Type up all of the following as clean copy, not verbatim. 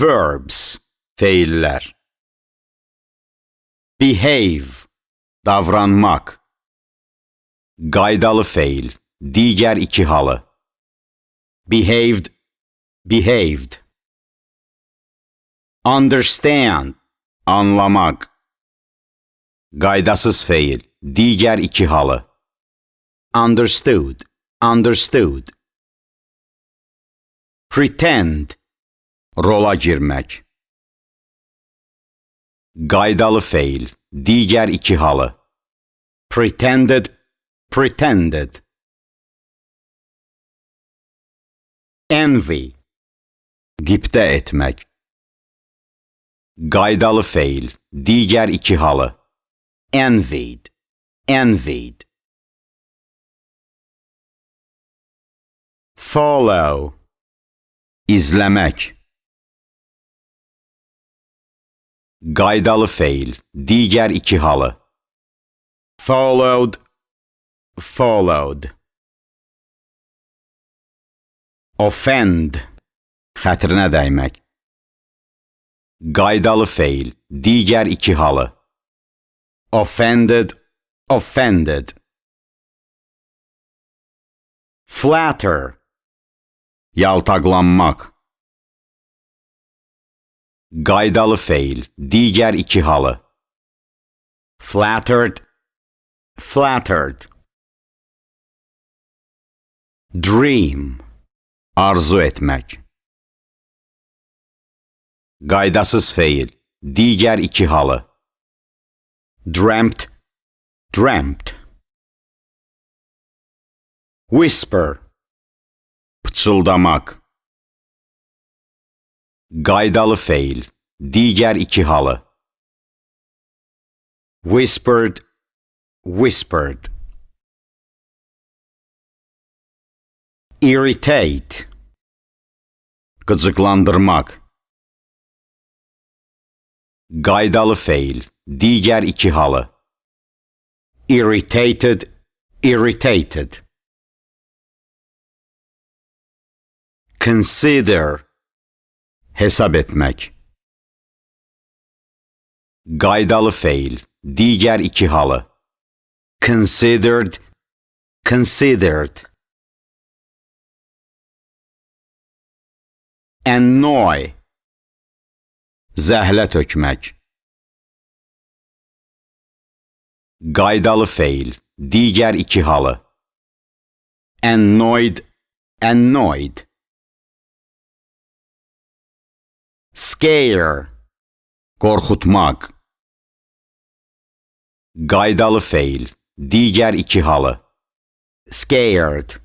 Verbs, feillər. Behave, davranmaq. Qaydalı feil, digər iki halı. Behaved, behaved. Understand, anlamaq. Qaydasız feil, digər iki halı. Understood, understood. Pretend, rola girmək. Qaydalı feil, digər iki halı. Pretended, pretended. Envy, qibtə etmək. Qaydalı feil, digər iki halı. Envied, envied. Follow, izləmək. Qaydalı feil, digər iki halı. Followed, followed. Offend, xətrinə dəymək. Qaydalı feil, digər iki halı. Offended, offended. Flatter, yaltaqlanmaq. Qaydalı feil, digər iki halı. Flattered, flattered. Dream, arzu etmək. Qaydasız feil, digər iki halı. Dreamt, dreamt. Whisper, pıçıldamaq. Qaydalı feil, digər iki halı. Whispered, whispered. Irritate, qıcıqlandırmaq. Qaydalı feil, digər iki halı. Irritated, irritated. Consider, hesab etmək. Qaydalı feil, digər iki halı. Considered, considered. Annoy, zəhlə tökmək. Qaydalı feil, digər iki halı. Annoyed, annoyed. Scare, qorxutmaq. Qaydalı feil, digər iki halı. Scared,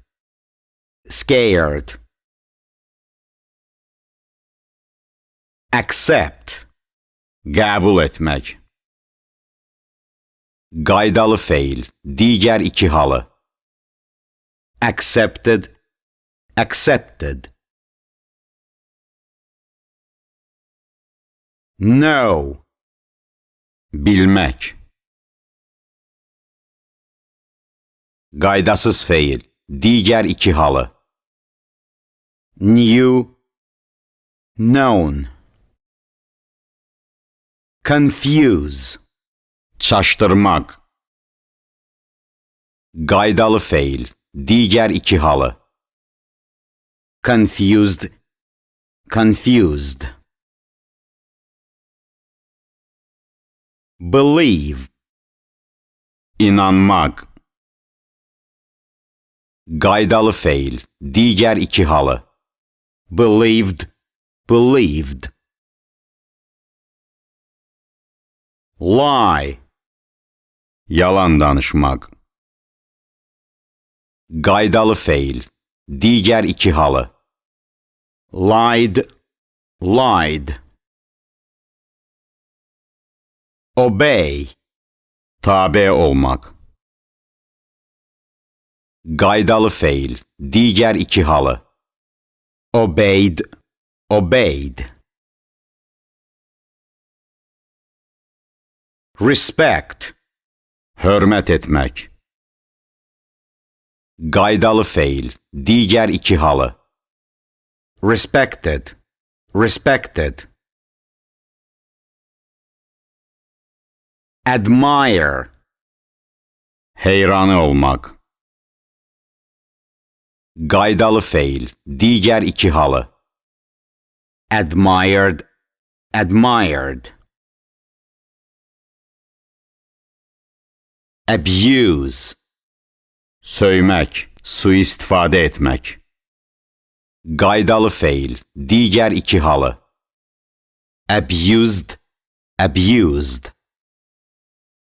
scared. Accept, qəbul etmək. Qaydalı feil, digər iki halı. Accepted, accepted. Know, bilmək. Qaydasız feil, digər iki halı. New, known. Confuse, çaşdırmaq. Qaydalı feil, digər iki halı. Confused, confused. Believe, inanmaq. Qaydalı feil, digər iki halı. Believed, believed. Lie, yalan danışmaq. Qaydalı feil, digər iki halı. Lied, lied. Obey, tabe olmaq. Qaydalı feil, digər iki halı. Obeyed, obeyed. Respect, hörmət etmək. Qaydalı feil, digər iki halı. Respected, Respected. Admire. Heyranı olmaq. Qaydalı feil, digər iki halı. Admired, admired. Abuse. Söymək, sui-istifadə etmək. Qaydalı feil, digər iki halı. Abused, abused.